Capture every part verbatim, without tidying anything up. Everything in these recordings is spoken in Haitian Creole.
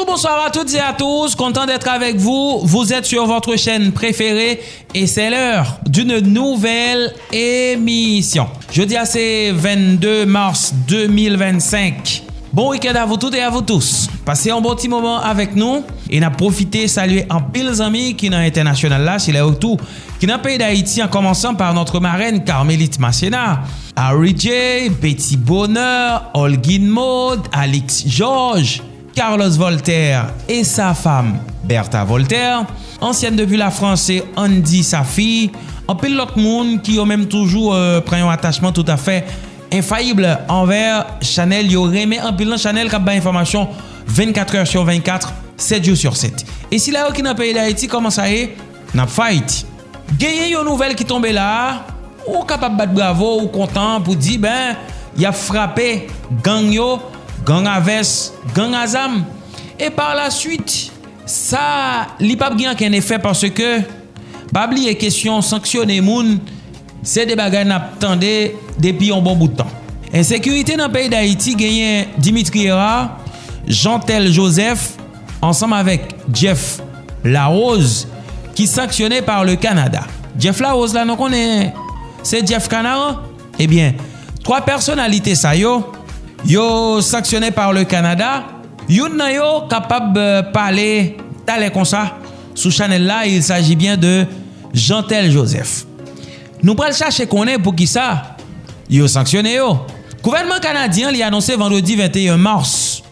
Bonsoir à toutes et à tous, content d'être avec vous. Vous êtes sur votre chaîne préférée et c'est l'heure d'une nouvelle émission. Jodi a se vennde mas de mil vennsenk. Bon week-end à vous toutes et à vous tous. Pase yon bon ti moman avèk nou e n ap pwofite salye anpil zanmi ki nan entènasyonal la, sila yo tou ki nan peyi Dayiti, an kòmansan pa notre marraine Carmelite Macena, Harry J, Betty Bonheur, Olguin Maud, Alix Georges, Carlos Voltaire e sa fanm Bertha Voltaire, ansyèn depi Lafrans se Andy Safi, anpil lòt moun ki yo menm toujou euh, pran yon atachman toutafè enfayib anvè chanèl yo renmen anpil nan chanèl k ap bay enfòmasyon vennkat è sou vennkat, sèt jou sou sèt. E sila yo ki nan peyi Dayiti, kòman sa ye? N ap fight. Genyen yon nouvèl ki tonbe la a, ou kapab bat bravo, ou kontan pou di, ben, y ap frape gang yo, gang a vès, gang a zam. E pa la swit, sa, li p ap gen ankenn efè paske, pa bliye kesyon sanksyone moun, se de bagay n ap tande depi yon bon bout tan. Ensekirite nan peyi Dayiti genyen Dimitri Hérard, Jeantel Joseph, ansanm avèk Jeff Larose, ki sanksyone pa le Kanada. Jeff Larose la, nou konnen se Jeff Kanaran? Ebyen, twa pèsonalite sa yo, yo sanksyone pa le Kanada. Youn nan yo kapab euh, pale talè konsa sou chanèl la, il s'agit bien de Jeantel Joseph. Nou pral chache konnen poukisa yo sanksyone yo. Gouvènman kanadyen li anonse vandredi venteyen mas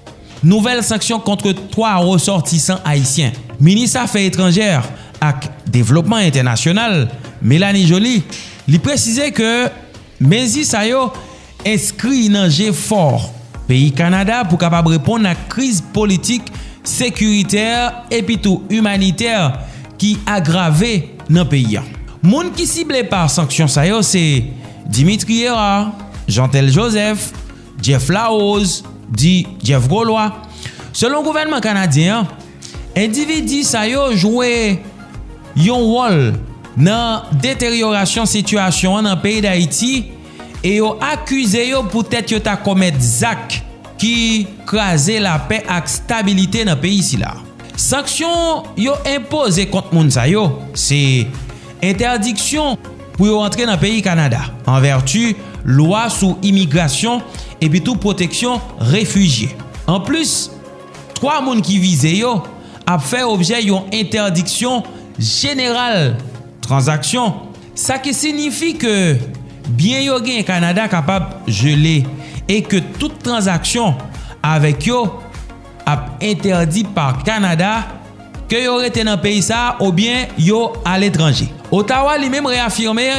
nouvèl sanksyon kont twa resòtisan ayisyen. Minis afè etranjè ak devlopman entènasyonal, Mélanie Joly, li presize ke mezi sa yo enskri nan jefò peyi Kanada pou kapab reponn ak kriz politik, sekiritè epi tou imanitè ki agrave nan peyi a. Moun ki sible pa sanksyon sa yo se Dimitri Hérard, Jeantel Joseph, Jeff Larose, di Jeff Groslois. Selon gouvènman kanadyen an, endividi sa yo jwe yon wòl nan deteryorasyon sitiyasyon an nan peyi Dayiti e yo akize yo poutèt yo ta komèt zak ki kraze lapè ak stabilite nan peyi sila. Sanksyon yo enpoze kont moun sa yo se entèdiksyon pou yo antre nan peyi Kanada an vèti lwa sou imigrasyon epi tou pwoteksyon refijye. Anplis, twa moun ki vize yo ap fè objè yon entèdiksyon jeneral tranzaksyon, sa ki siyifi ke byen yo genyen Kanada kapab jele e ke tout tranzaksyon avèk yo ap entèdi pa Kanada, ke yo rete nan peyi sa a oubyen yo aletranje. Ottawa li menm reyafime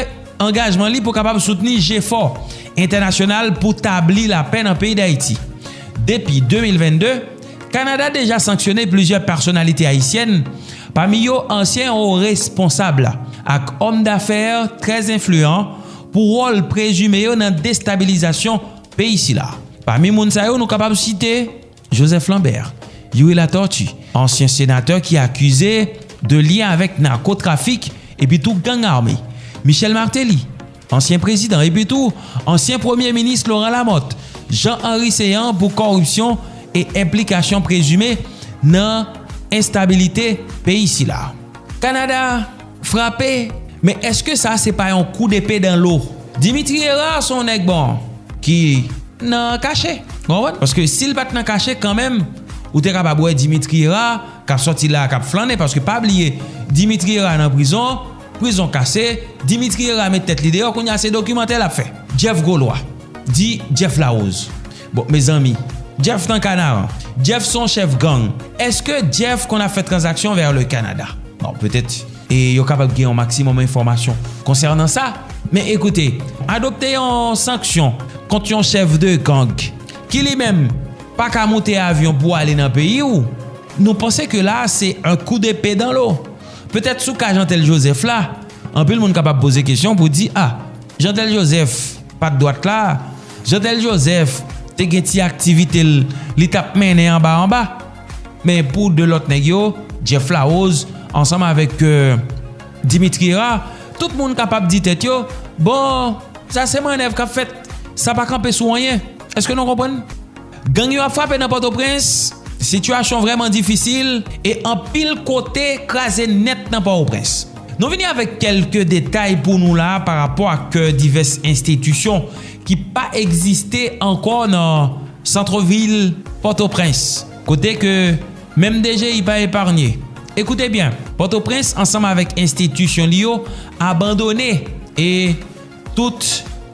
angajman li pou kapab soutni jefò entènasyonal pou tabli lapè nan peyi Dayiti. Depi de mil vennde, Kanada deja sanksyone plizyè pèsonalite ayisyèn, pami yo ansyen wo responsab ak òm dafè trè enfliyan pou wòl prezime yo nan destabilizasyon peyi sila. Pami moun sa yo, nou kapab site Joseph Lambert, Youri Latortue, ansyen senatè ki akize de lyen avèk nakotrafik epi tou gang ame, Michel Martelly, ansyen prezidan, epi tou ansyen premye minis Laurent Lamothe, Jean Henry Céant pou kòripsyon e enplikasyon prezime nan enstabilite peyi sila. Kanada frape, men èske sa se pa yon kou depe dan lo? Dimitri Hérard se yon nèg bon ki nan kache. Ou konprann? Paske si l pa t nan kache kanmenm, ou te kapab wè Dimitri Hérard k ap sòti la, k ap flannen, paske pa bliye, Dimitri Hérard nan prizon, prizon kase, Dimitri Hérard met tèt li deyò, kounye a se dokimantè l ap fè. Jeff Groslois, di Jeff Larose. Bon, mezanmi, Jeff nan Kanaran. Jeff se yon chèf gang. Èske Jeff konn ap fè tranzaksyon vè le Kanada? Bon, petèt e yo kapab gen yon maksimòm enfòmasyon konsènan sa. Men ekoute, adopte yon sanksyon kont yon chèf de gang ki li menm pa ka moute avyon pou ale nan peyi w, nou panse ke la se yon kou depe dan lo. Petèt sou ka Jeantel Joseph la, anpil moun kapab poze kesyon pou di, a, Jeantel Joseph pa t dwat la, Jeantel Joseph te gen ti aktivite l li t ap mennen anba anba. Men pou de lòt nèg yo, Jeff Larose ansanm avèk euh, Dimitri Hérard, tout moun kapab di tèt yo, bon, sa se mannèv k ap fèt, sa pa kanpe sou anyen. Èske nou konprann? Gang yo ap frape nan Pòtoprens, Sitiyasyon vrèman difisil e anpil kote kraze nèt nan Pòtoprens. Nou vini avèk kèlke detay pou nou la pa rapò ak divès enstitisyon ki pa egziste ankò nan santvil Pòtoprens, kote ke menm D G I pa eparnye. Ekoute byen, Pòtoprens ansanm avèk enstitisyon li yo abandone e tout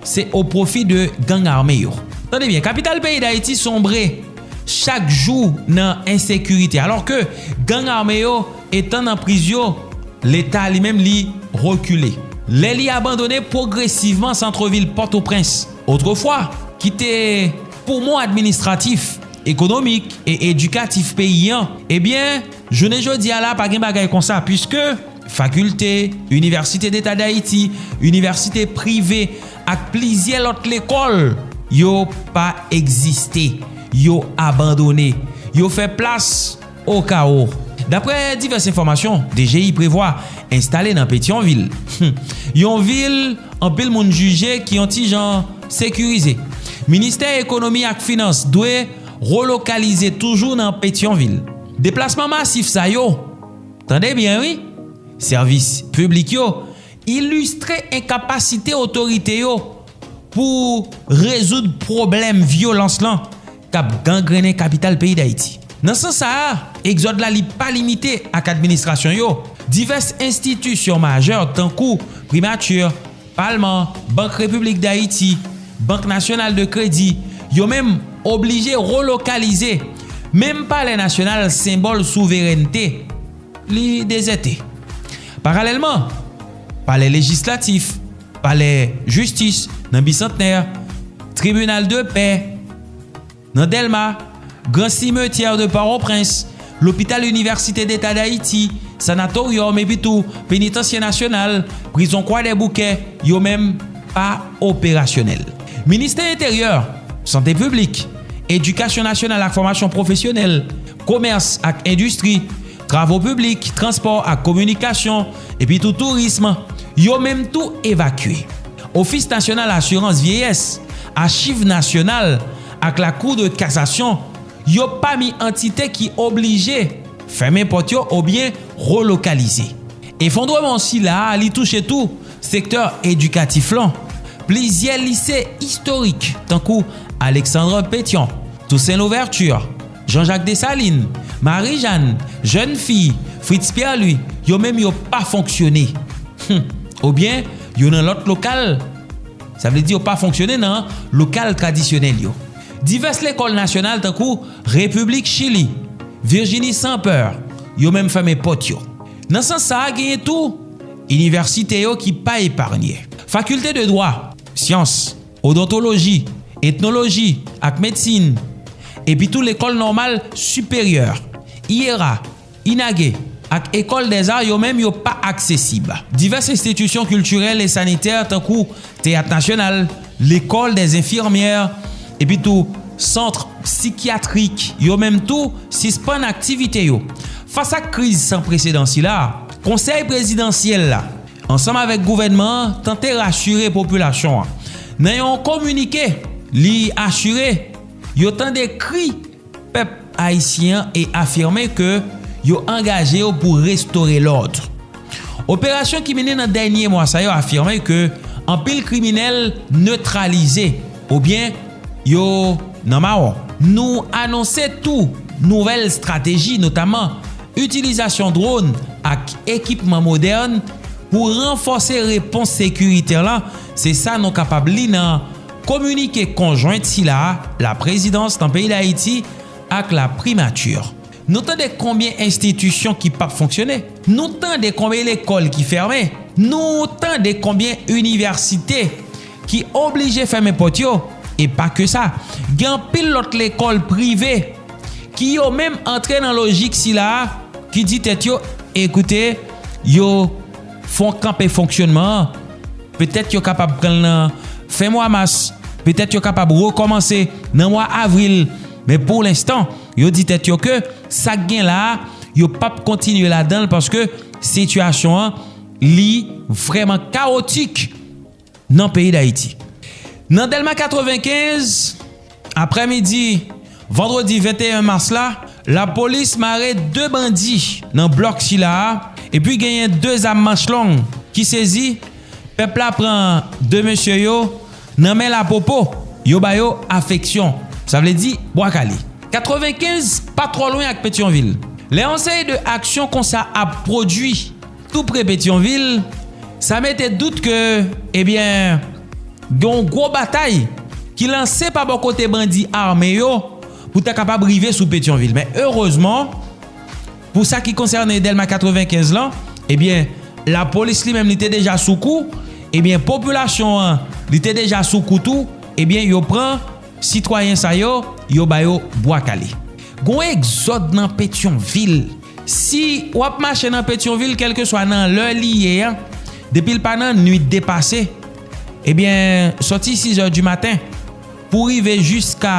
se o pwofi de gang ame yo. Tande byen, kapital peyi Dayiti sonbre chak jou nan ensekirite, alòke gang ame yo etan nan priz yo, Leta li menm li rekile. Lè li abandone pwogresivman santvil Pòtoprens, otrefwa ki te poumon administratif, ekonomik e edikatif peyi an, ebyen, jounen jodi a la pa gen bagay konsa, piske fakilte, Inivèsite Deta Dayiti, inivèsite prive ak plizyè lòt lekòl, yo pa egziste, yo abandone, yo fè plas o kawo. Daprè divès enfòmasyon, D G I prevwa enstale nan Petyonvil, yon vil anpil moun jije ki yon ti jan sekirize. Ministè Ekonomi ak Finans dwe relokalize toujou nan Petyonvil. Deplasman masif sa yo, tande byen wi, sèvis piblik yo ilistre enkapasite otorite yo pou rezoud pwoblèm vyolans lan k ap gangrennen kapital peyi Dayiti. Nan sans sa a, egzòd la li pa limite ak administrasyon yo. Divès enstitisyon majè tankou Primati, Palman, Bank Repiblik Dayiti, Bank Nasyonal de Kredi, yo menm oblije relokalize. Menm Palè Nasyonal, senbòl souverènte, li dezète. Paralèlman, Palè Lejislatif, Palè Jistis nan Bisantnè, Tribinal de Pè nan Dèlma, Gran Simetyè de Pòtoprens, Lopital Inivèsite Deta Dayiti, Sanatoryòm epitou Penitansye Nasyonal, Prizon Kwadèboukè, yo menm pa operasyonèl. Ministè Enteryè, Sante Piblik, Edikasyon Nasyonal ak Fòmasyon Pwofesyonèl, Komès ak Endistri, Travo Piblik, Transpò ak Kominikasyon, epitou Tourism, yo menm tou evakye. Ofis Nasyonal Asirans Vyeyès, Achiv Nasyonal ak Lakou de Kasasyon, yo pami antite ki oblije fèmen pòt yo oubyen relokalize. Efondreman sila a, li touche tou sektè edikatif lan. Plizyè lise istorik, tankou Alexandre Pétion, Toussaint Louverture, Jean-Jacques Dessalines, Marie-Jeanne, Jeune Fille, Fritz Pierre-Louis, yo menm yo pa fonksyone. Hum, oubyen yo nan lòt lokal, sa vle di yo pa fonksyone nan lokal tradisyonèl yo. Divès lekòl nasyonal tankou Repiblik Chili, Virginie Sans Peur, yo menm fèmen pòt yo. Nan sans sa a, genyen tou inivèsite yo ki pa eparnye. Fakilte de Dwa, Syans, Odontoloji, Etnoloji ak Medsin, epitou Lekòl Nòmal Siperyè, I E R A, INAGE, ak École des Arts yo menm yo pa aksesib. Divès enstitisyon kiltirèl e sanitè tankou Teyat Nasyonal, Lekòl dè Enfimyè, epitou sant psikyatrik yo menm tou sispann aktivite yo. Fas ak kriz san presedan sila, Konsèy Prezidansyèl la, ansanm avèk gouvènman an, tante rasire popilasyon an. Nan yon kominike, li asire yo tande kri pèp ayisyen an e afime ke yo angaje yo pou restore lòd. Operasyon ki mennen nan dènye mwa sa yo afime ke anpil kriminèl netralize oubyen yo nan mawon. Nou anonse tou nouvèl estrateji, notaman itilizasyon dwòn ak ekipman modèn pou ranfòse repons sekiritè la, se sa nou kapab li nan kominike konjwent sila a, Laprezidans nan peyi Dayiti ak Laprimati. Nou tande konbyen enstitisyon ki p ap fonksyone? Nou tande konbyen lekòl ki fèmen? Nou tande konbyen inivèsite ki oblije fèmen pòt yo? E pa ke sa, gen anpil lòt lekòl prive ki yo menm antre nan lojik sila a, ki di tèt yo, ekoute, yo fè yon kanpe fonksyònman an. Petèt yo kapab pran l nan fen mwa mas, petèt yo kapab rekòmanse nan mwa avril, men pou lenstan, yo di tèt yo ke sa k gen la a, yo p ap kontinye ladan l paske sitiyasyon an, li vrèman kawotik nan peyi Dayiti. Nan Dèlma katrevenkenz, aprèmidi vandredi venteyen mas la, Lapolis mare de bandi nan blòk sila a, epi genyen de zam manch long ki sezi. Pèp la pran de mesye yo nan men lapopo, yo ba yo afeksyon, sa vle di bwa kale. Katrevenkenz pa twò lwen ak Petyonvil. Lè yon seri de aksyon konsa ap pwodui tou pre Petyonvil, sa mete dout ke, ebyen, gen yon gwo batay ki lanse pa bò kote bandi ame yo pou ta kapab rive sou Petyonvil. Men erezman, pou sa ki konsène Dèlma katrevenkenz lan, ebyen, lapolis li menm li te deja sou kou, ebyen, popilasyon an li te deja sou kou tou, ebyen, yo pran sitwayen sa yo, yo ba yo bwa kale. Gon egzòd nan Petyonvil. Si w ap mache nan Petyonvil, kèlkeswa nan lè li ye a, depi l pa nan nwit depase, ebyen, sòti sizè di maten pou rive jiska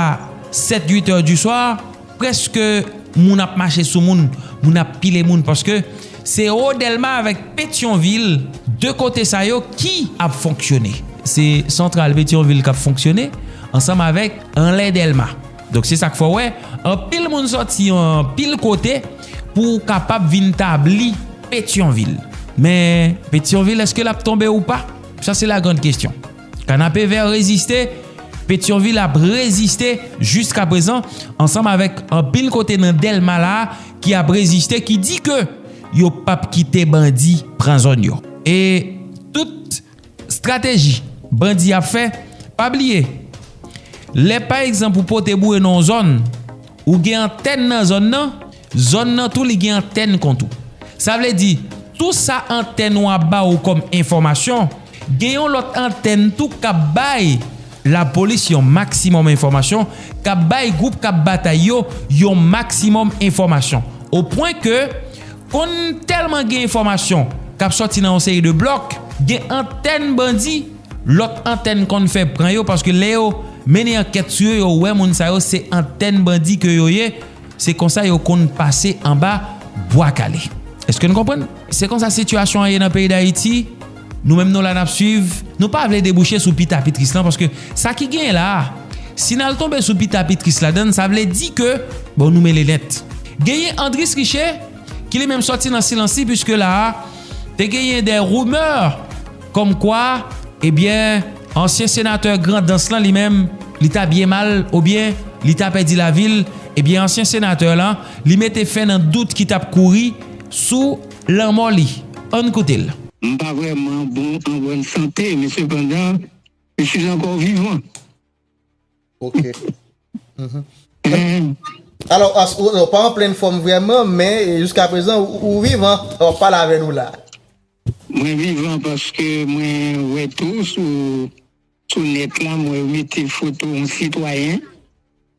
sèt, uit è di swa, prèske moun ap mache sou moun, moun ap pile moun, paske se o Dèlma avèk Petyonvil, de kote sa yo ki ap fonksyone. Se santral Petyonvil k ap fonksyone ansanm avèk anlè Dèlma. Donk, se sa k fè w wè anpil moun sòti anpil kote pou kapab vin tabli Petyonvil. Men, Petyonvil, èske l ap tonbe ou pa? Sa, se la grande question. Kanapevè reziste, Petyonvil ap reziste jiska prezan, ansanm avèk anpil kote nan Dèlma la ki ap reziste, ki di ke yo p ap kite bandi pran zòn yo. E tout estrateji bandi ap fè, pa bliye, lè pa egzanp ou pote boure nan yon zòn, ou gen antèn nan zòn nan, zòn nan tou li gen antèn kont ou. Sa vle di, tou sa antèn ou ap ba ou kòm enfòmasyon, gen yon lòt antèn tou k ap bay lapolis yon maksimòm enfòmasyon, k ap bay gwoup k ap batay yo yon maksimòm enfòmasyon. O pwen ke konn tèlman gen enfòmasyon k ap sòti nan yon seri de blòk, gen antèn bandi, lòt antèn konn fè pran yo, paske lè yo mennen ankèt sou yo, yo wè moun sa yo se antèn bandi ke yo ye, se konsa yo konn pase anba bwa kale. Èske n konprann? Se konsa sitiyasyon an ye nan peyi Dayiti. Nou menm nou la n ap swiv. Nou pa vle debouche sou pita pi tris lan, paske sa ki genyen la a, si n al tonbe sou pita pi tris ladan l, sa vle di ke, bon, nou mele nèt. Genyen Andris Riché, ki li menm sòti nan silans li, piske la a, te genyen de rimè kòmkwa, ebyen, ansyen senatè Grandans lan li menm, li ta byen mal, oubyen li ta pèdi lavi l, ebyen, ansyen senatè lan, li mete fen nan dout ki t ap kouri sou lanmò li. Ann koute l. M pa vrèman bon, an bòn sante, men sepandan, je suis encore vivant. Ok. Mhm. Alò, as- ou, ou pa an plenn fòm vrèman, men, e, jiska prezan, ou, ou vivan, w ap pale avè nou la. Mwen vivan paske mwen wè tou sou, sou nèt la, mwen mete foto yon sitwayen,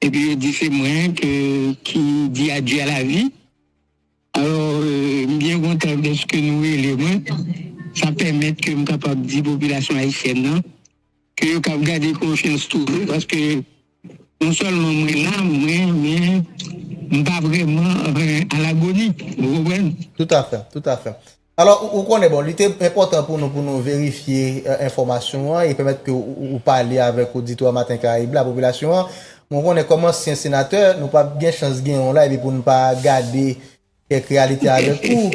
epi yo di se mwen ke, ki di adye a lavi. Alò, euh, m byen kontan dèske nou rele mwen. Sa pèmèt ke m kapab di popilasyon ayisyèn nan ke yo kab gade konfyans tou vre, paske non sèlman mwen la, mwen, men m pa vrèman, euh, à l'agonie. Ou konprann? Toutafè, toutafè. Alò, ou, ou konnen, bon, li te enpòtan pou nou, pou nou verifye, euh, enfòmasyon an e pèmèt ke ou, ou, ou pale avèk oditè Maten Karayib la, popilasyon an. Mwen konnen kòm ansyen senatè, nou p ap gen chans genyen w la, epi pou n pa gade kèk reyalite avèk ou.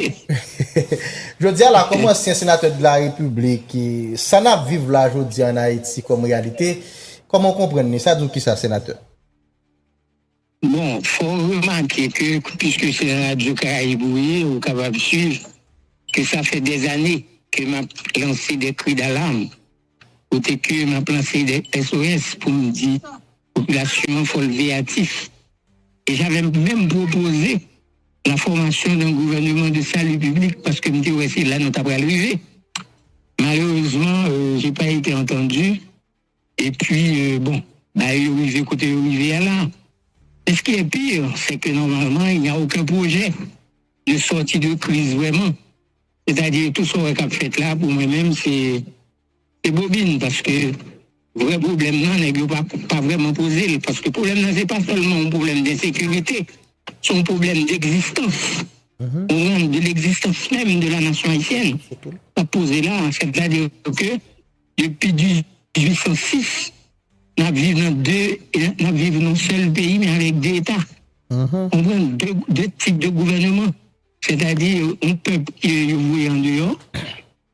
Jodi a la, kòm ansyen senatè de la Repiblik, e, sa n ap viv la jodi a ann Ayiti kòm reyalite, kòman w konprann li? Sa di w kisa, senatè? Bon, fò w remake ke, piske se nan Radyo Karayib ou ye, ou kapab swiv ke sa fè dèzane ke m ap lanse de kri dalam, kote ke m ap lanse de S O S pou m di popilasyon an fò l veyatif. E j'avais même proposé la formation d'un gouvernement de salut public, paske m te wè se la nou ta pral rive. Malerezman, euh, j'ai pas été entendu. Epi, euh, bon, bagay yo rive kote yo rive a la. Et ce qui est pire, c'est que normalement, il n'y a aucun projet de sortie de crise vraiment. Sètadi, tou sa w wè k ap fèt la, pou mwen menm, se, se bobin, paske vrè pwoblèm nan, nèg yo pa, pa vrèman poze l, paske pwoblèm nan, se pa sèlman yon pwoblèm de sekirite, se yon pwoblèm d'existence. Mhm. Ou konprann, de l'existence même de la nation haïtienne. K ap poze la, sètadi ke depi dizuit san sis, n ap viv nan de, n ap viv nan sèl peyi, men avèk de eta. Konprann, de, de tip de gouvènman. Sètadi, yon pèp ke yo voye andeyò,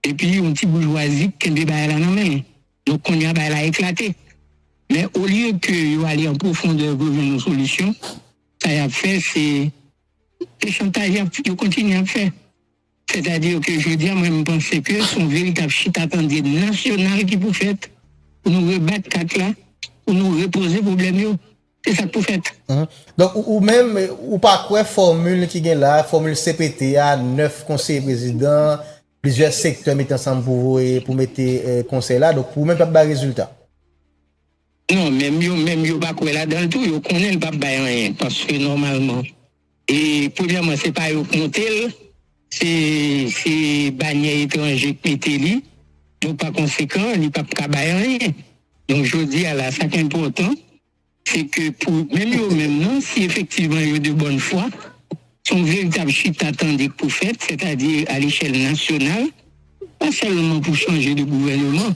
epi yon ti boujwazi k kenbe bagay la nan men l. Donk, kounye a, bagay la eklate. Men olye ke yo ale an pwofondè pou jwenn yon solisyon, sa y ap fè, se e chantaj y ap, yo kontinye ap fè. Sètadi ke jodi a, mwen, m panse ke se yon veritab chita tande nasyonal ki pou fèt pou nou rebat kat la, pou nou repoze pwoblèm yo. Se sa k pou fèt. Donk, ou, ou menm, ou pa kwè fòmil ki gen la, fòmil C P T a, nèf konseye prezidan, plizyè sektè mete ansanm pou voye, pou mete eh, konsèy la, donk pou ou menm p ap bay rezilta? Non, menm yo, menm yo pa kwè ladan l tou, yo konnen l p ap bay anyen, paske nòmalman, e premyèman, se pa yo k monte l, se, se banyè etranje k mete li, donk pa konsekan, li p ap ka bay anyen. Donk jodi a la, sa k enpòtan, se ke pou menm yo menm nan, si efektivman yo de bòn fwa, se yon veritab chita tande k pou fèt, sètadi a lechèl nasyonal, pa sèlman pou chanje de gouvènman,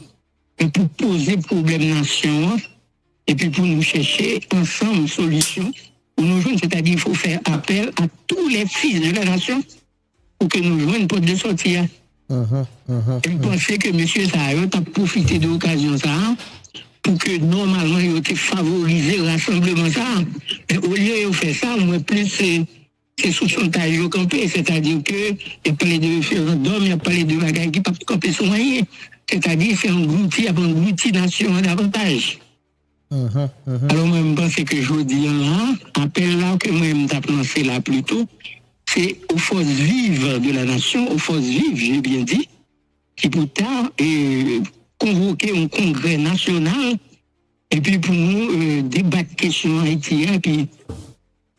men pou poze pwoblèm nasyon an, epi pou nou chèche ansanm solisyon pou nou jwenn, sètadi il faut faire appel à tous les fils de la nation pou ke nou jwenn pòt de sòti a. E m panse ke mesye sa yo t ap pwofite de okazyon sa a pou ke nòmalman yo te favorize rasanbleman sa a. Men olye yo fè sa, m wè plis se se sou chantaj yo kanpe, sètadi ke y ap pale de referandòm, y ap pale de bagay ki p ap kanpe sou anyen. Sètadi se anglouti, y ap anglouti nasyon an davantaj. Alò mwen, m panse ke jodi a la, apèl la ke mwen, m t ap lanse la plito, se aux forces vives de la nation, aux forces vives, j'ai bien dit, ki pou ta eh, konvoke yon kongrè nasyonal, epi pou nou eh, debat kesyon Ayiti a, epi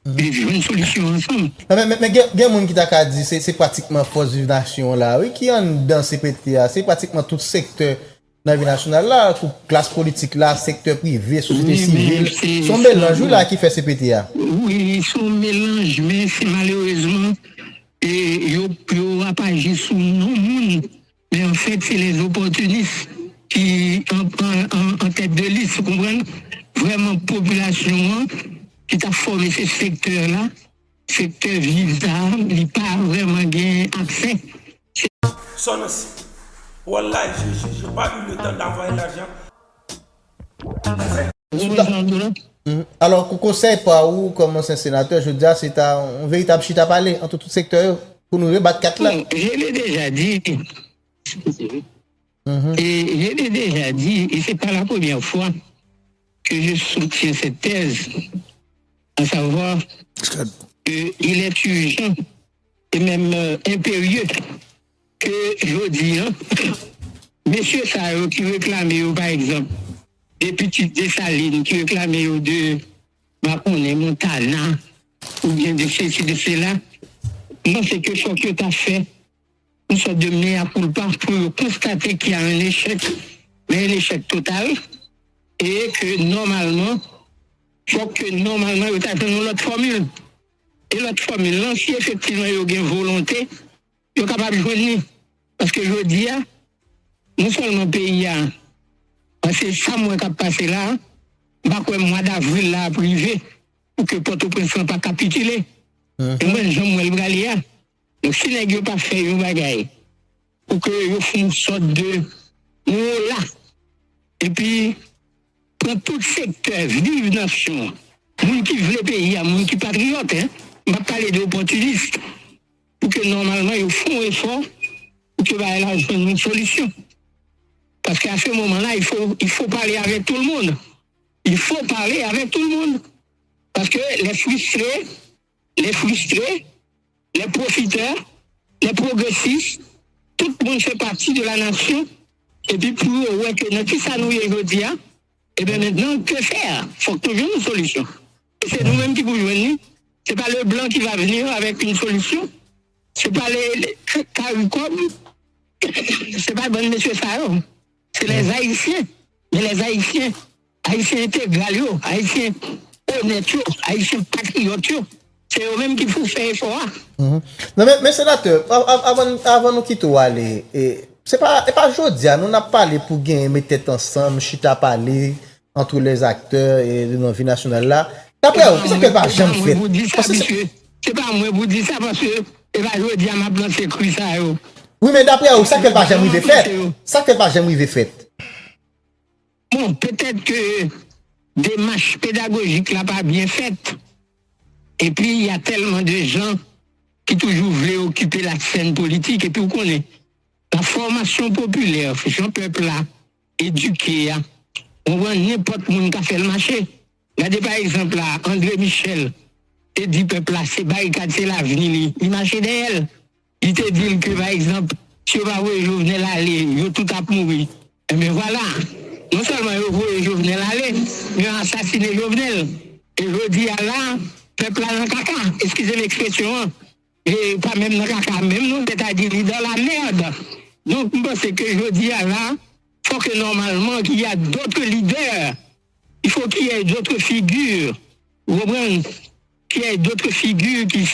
e jwenn solisyon ansanm. Men, men, men gen, gen moun ki ta ka di se, se pratikman fòs viv nasyon an la, wi, ki anndan C P T a. Se pratikman tout sektè nan vi nasyonal la, kou klas politik la, sektè prive, sosyete sivil. Se yon melanj, wi, la, ki fè C P T a. Wi, se yon melanj, men se malerezman e yo, yo rapaje sou non moun. Men anfèt, se lèzopòtinis ki an, an, an, an tèt de lis, ou konprann? Vrèman, popilasyon an ki t ap fòme se sektè la, sektè viv sa a, li pa vrèman gen aksè. Son aussi. Wallah, je, je, j'ai pas eu le temps d'envoyer l'argent. Ou konprann sa m di w la? Alò, kou konsèy pa ou kòm ansyen senatè, jodi a se ta yon veritab chita pale ant tout sektè yo pou nou rebat kat la. Bon, je l'ai déjà dit. Et je l'ai déjà dit, et c'est pas la première fois que je soutiens cette thèse, à savoir qu'il est urgent et même euh, impérieux ke jodi a, mesye sa yo ki reklame yo, pa egzanp, de pitit Desalin, ki reklame yo de, pa konnen, Montana, oubyen de sesi, de sela, m panse ke fòk yo ta fè yon sòt de mea culpa pou yo konstate qu'il y a un échec, men un échec total, e ke nòmalman, fòk ke nòmalman yo ta jwenn yon lòt fòmil. E lòt fòmil lan, si efektivman yo gen volonte, yo kapab jwenn li. Paske jodi a, non sèlman peyi a, paske sa m wè k ap pase la, m pa kwè mwa davril la ap rive pou ke Pòtoprens lan pa kapitile. E mwen, jan m wè l prale a. Donk, si nèg yo pa fè yon bagay pou ke yo fè yon sòt de wola, epi pran tout sektè, viv nasyon an, moun ki vle peyi a, moun ki patriyòt, en, m p ap pale de opòtinis, pou ke nòmalman yo fè yon efò pou ke bagay la jwenn yon solisyon. Paske a se moman la, il faut, il faut parler avec tout le monde. Il faut parler avec tout le monde. Paske les frustrés, les frustrés, les profiteurs, les progressistes, tout moun fè pati de la nasyon. Epi pou yo wè ke nan kisa nou ye jodi a, ebyen mentnan, que faire? Fòk nou jwenn yon solisyon. E se nou menm ki pou jwenn li. Se pa le blan qui va venir avec une solution. Se pa le, le CARICOM. Se pa bann mesye sa yo. Se les Haïtiens. Men les Haïtiens, Ayisyen entegral yo, Ayisyen onèt yo, Ayisyen patriyòt yo, se yo menm ki pou fè efò a. Non, men, men senatè, avan, avan nou kite w ale, e, se pa, e pa jodi a, nou n ap pale pou genyen met tèt ansanm, chita pale entre les acteurs e nan vi nasyonal la. Daprè ou, poukisa ke l pa janm fèt? Se pa mwen pou di sa, paske se pa jodi a m ap lanse kri sa yo. Wi, men daprè ou, sa ke l pa janm rive fèt? Sa ke l pa janm rive fèt? Bon, petèt ke demach pedagojik la pa byen fèt. Epi, y a tèlman de jan ki toujou vle okipe lasèn politik. Epi, ou konnen, la fòmasyon popilè, jan pèp la edike a, ou konprann, nenpòt moun ka fè l mache. Gade, pa egzanp, la, André Michel te di pèp la, se barikad, se lavni li. Li mache dèyè l. Li te di l ke, pa egzanp, si yo pa voye Jovenel ale, yo tout ap mouri. Enben, vwala. Non sèlman yo voye Jovenel ale, men yo asasine Jovenel. E jodi a la, pèp la nan kaka. Eskize m ekspresyon an. E pa menm nan kaka menm non, sètadi li dans la merde. Donk, m panse ke jodi a la, fò ke nòmalman qu'il y a d'autres leaders. Il faut qu'il y ait d'autres figures. Ou konprann? Qu'il y ait d'autres figures qui,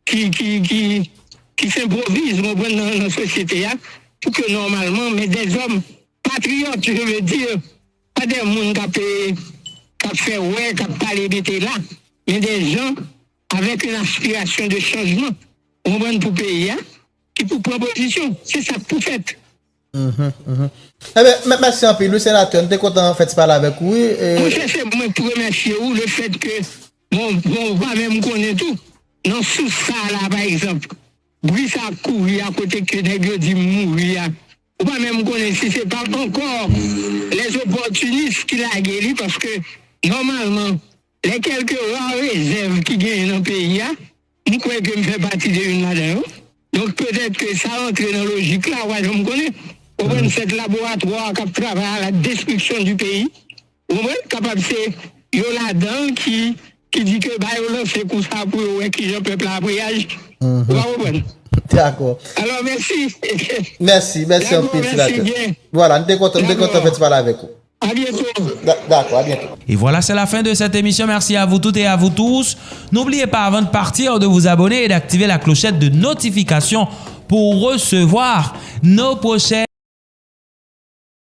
qui, qui, qui, qui s'improvisent, ou konprann, nan, nan sosyete a, pou ke nòmalman, men dèzòm patriyòt, je veux dire, pa de moun k ap, k ap fè wè, k ap pale mete la, men de jan avec une aspiration de changement, ou konprann, pou peyi a, ki pou pran pozisyon. Se sa k pou fèt. Mhm, mhm. Ebyen, mè-, mèsi anpil, wi, senatè. Nou te kontan fè ti pale avèk ou, wi. E... Monchè, se mwen k pou remèsye ou, le fèt ke, bon, bon, ou pa menm konnen tou, nan sous sa la, pa egzanp, bri sa ap kouri a kote ke nèg yo di m mouri a, ou pa menm konnen si se pa ankò les opportunistes ki lage li, paske nòmalman, les quelques rares réserves ki genyen nan peyi a, m kwè ke m fè pati de youn ladan yo. Donk, petèt ke sa rantre nan lojik la, ou pa janm konnen. Ou konprann, cette laboratoire k ap travay à la destruction du pays, ou konprann, kapab se yo ladan ki, ki di ke ba yo lanse kou sa pou yo wè kijan pèp la ap reyaji. Ou pa konprann? Dakò. Alò, mèsi. Mèsi, mèsi anpil, senatè. Vwala, nou te kontan, nou te kontan fè ti pale avèk ou. À bientôt. D'a-, d'accord, à bientôt. Et voilà, c'est la fin de cette émission. Merci à vous toutes et à vous tous. N'oubliez pas, avant de partir, de vous abonner et d'activer la clochette de notification pour recevoir nos prochaines